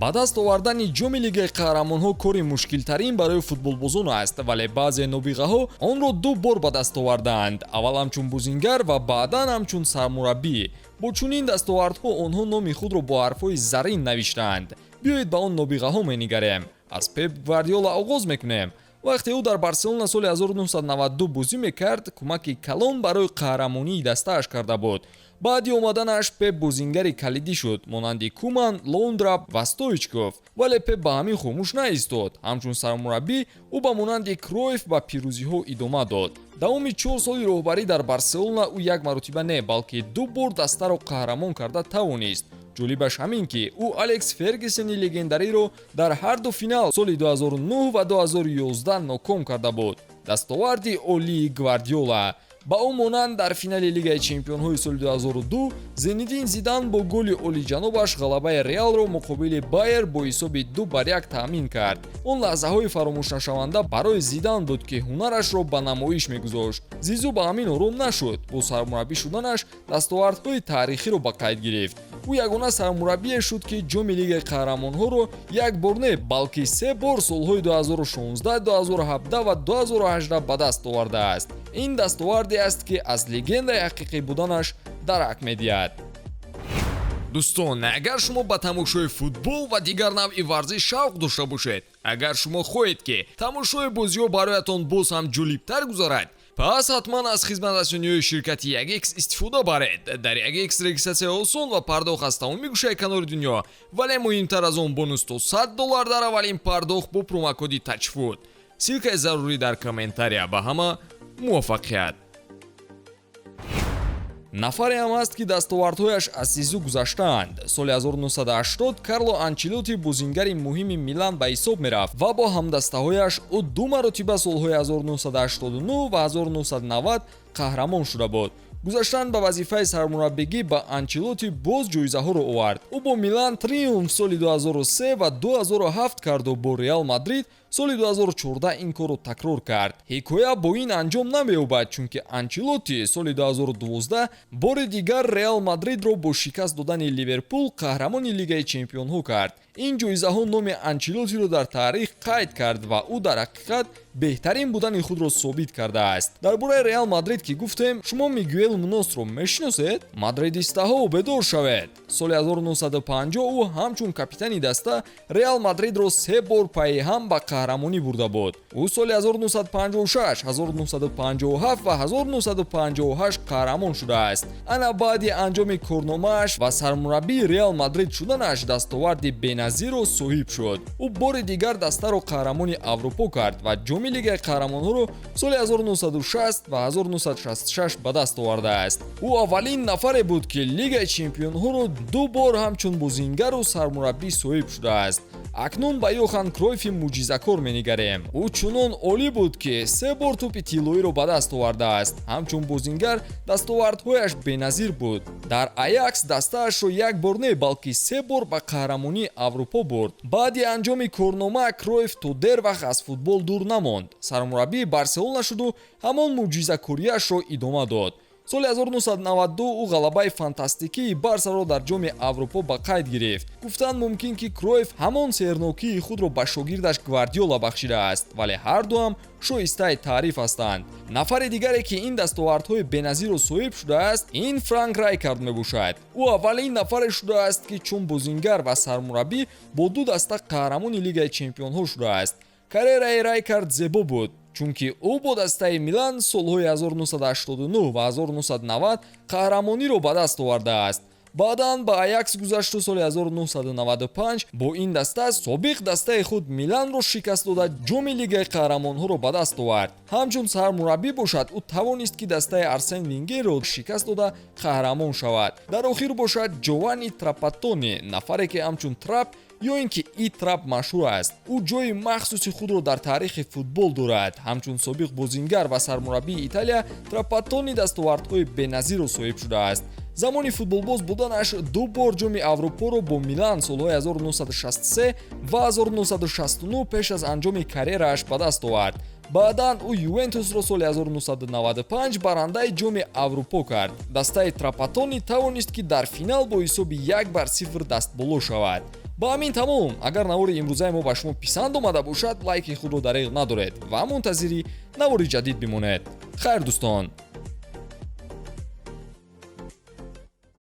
Ба даст овардани ҷоми Лигаи қаҳрамонҳо кори мушкилтарин барои футболбозон аст, вале баъзе нобиғаҳо онро ду бор ба даст овардаанд: аввал ҳамчун бозингар ва баъдан ҳамчун сармураббӣ. Бо чунин дастовардҳо онҳо номи худро бо ҳарфҳои заррин навиштаанд. Биёед, ба он нобиғаҳо менигарем. Аз Пеп Гвардиола оғоз мекунем. Вақте ӯ дар Барселона соли 1992 бозӣ мекард, кӯмаки калон барои қаҳрамонии дастааш карда буд. Баъди омаданаш Пеп бозингари калидӣ шуд, монанди Куман, Лаудруп ва Стоичков. Вале Пеп ба ҳамин хомӯш наистод. Ҳамчун сармураббӣ ӯ ба монанди Кройф ба пирӯзиҳо идома дод. Давоми 4 соли роҳбарӣ дар Барселона ӯ як маротиба не, балки ду бор дастаро қаҳрамон карда тавонист. Ҷолибаш ҳамин, ки ӯ Алекс Фергюсони легендариро дар ҳарду финал соли 2009 ва 2011 ноком карда буд. Дастоварди олии Гвардиола. Ба ӯ монанд дар финали Лигаи чемпионҳои соли 2002 Зинедин Зидан бо голи олиҷанобаш ғалабаи Реалро муқобили Байер бо ҳисоби 2-1 таъмин кард. Он лаҳзаҳои фаромӯшнашаванда барои Зидан буд, ки ҳунарашро ба намоиш мегузошт. Зизу ба ҳамин ором нашуд. Бо сармураббӣ шуданаш дастовардҳои таърихиро ба қайд гирифт. Ӯ ягона сармураббие шуд, ки ҷоми Лигаи қаҳрамонҳоро як бор не, балки се бор солҳои 2016, 2017 ва 2018 ба даст овардааст. Ин дастоварде аст, ки аз легендаи ҳақиқӣ буданаш дарак медиҳад. Дӯстон, агар шумо ба тамошои футбол ва дигар навъи варзиш шавқ дошта бошед, агар шумо хоҳед, ки тамошои бозиҳо бароятон боз ҳам ҷолибтар гузарад, пас ҳатман аз хизматрасониҳои ширкати 1X истифода баред. Дар 1X регистратсия осон ва пардохт аз тамоми гӯшаи канори дунё, вале муҳимтар аз он, бонус то 100 доллар дар аввалин пардохт бо промокоди TAJFOOT. Ссылкаи зарурӣ дар комментария. Ба ҳама муваффақият! Нафаре ҳам ҳаст, ки дастовардҳояш аз Зизу гузаштаанд. Соли 1980 Карло Анчелоти бозингари муҳими Милан ба ҳисоб мерафт ва бо ҳамдастаҳояш ӯ ду маротиба солҳои 1989 ва 1990 қаҳрамон шуда буд. Гузаштан ба вазифаи сармураббигӣ ба Анчелоти боз ҷоизаҳоро овард. Ӯ бо Милан триумф соли 2003 ва 2007 карду бо Реал Мадрид соли 2014 ин корро такрор кард. Ҳикоя бо ин анҷом намеёбад, чунки Анчелоти соли 2012 бори дигар Реал Мадридро бо шикаст додани Ливерпул қаҳрамони Лигаи чемпионҳо кард. Ин ҷоизаҳо номи Анчелотиро дар таърих қайд кард ва ӯ дар ҳақиқат беҳтарин будани худро собит кардааст. Дар бораи Реал Мадрид ки гуфтем, шумо Мигуэл Муносро мешиносед? Мадридистаҳо, бедор шавед! Соли 1950 ӯ ҳамчун капитани даста Реал Мадридро се бор пайи ҳам ба қаҳрамонӣ бурда буд. Ӯ соли 1956, 1957 ва 1958 қаҳрамон шудааст. Ана баъди анҷоми корномааш ва сармураббии Реал Мадрид шуданаш дастоварди беназирро соҳиб шуд. Ӯ бори дигар дастаро қаҳрамони Аврупо кард ва ҷоми Лигаи қаҳрамонҳоро соли 1960 ва 1966 ба даст овардааст. Ӯ аввалин нафаре буд, ки Лигаи чемпионҳоро ду бор ҳамчун бозингару сармураббӣ соҳиб шудааст. Акнун ба Йохан Кройфи мӯъҷизакор менигарем. Ӯ чунон олӣ буд, ки се бор тӯпи тиллоиро ба даст овардааст. Ҳамчун бозингар дастовардҳояш беназир буд. Дар Аякс дастаашро як бор не, балки се бор ба қаҳрамонии Аврупо бурд. Баъди анҷоми корнома Кройф то дер вақт аз футбол дур намонд. Сармураббии Барселона шуду ҳамон мӯъҷизакориашро идома дод. Соли 1992 ӯ ғалабаи фантастикии Барсаро дар ҷоми Аврупо ба қайд гирифт. Гуфтан мумкин, ки Кройф ҳамон сеҳрнокии худро ба шогирдаш Гвардиола бахшидааст, вале ҳардуам шоистаи таъриф ҳастанд. Нафари дигаре, ки ин дастовардҳои беназирро соҳиб шудааст, ин Франк Райкард мебошад. Ӯ аввалин нафаре шудааст, ки чун бозингар ва сармураббӣ бо ду даста қаҳрамони Лигаи чемпионҳо шудааст. Карьераи Райкард зебо буд, чунки ӯ бо дастаи Милан солҳои 1989 ва 1990 қаҳрамониро ба даст овардааст. Баъдан ба Аякс гузашту соли 1995 бо ин даста собиқ дастаи худ Миланро шикаст дода, ҷоми Лигаи қаҳрамонҳоро ба даст овард. Ҳамчун сармураббӣ бошад, ӯ тавонист, ки дастаи Арсен Венгерро шикаст дода, қаҳрамон шавад. Дар охир бошад, Ҷованни Трапаттони, нафаре, ки ҳамчун Трап ё ин ки Итрап машҳур аст. Ӯ ҷои махсуси худро дар таърихи футбол дорад. Ҳамчун собиқ бозингар ва сармураббии Италия Трапаттони дастовардҳои беназирро соҳиб шудааст. Замони футболбоз буданаш ду бор ҷоми Аврупоро бо Милан солҳои 1963 ва 1969 пеш аз анҷоми карьерааш ба даст овард. Баъдан ӯ Ювентусро соли 1995 барандаи ҷоми Аврупо кард. Дастаи Трапатони тавонист, ки дар финал бо ҳисоби 1-0 дастболо шавад. Ба ҳамин тамом. Агар навори имрӯзаи мо ба шумо писанд омада бошад, лайки худро дареғ надоред ва мунтазири навори ҷадид бимонед. Хайр, дӯстон.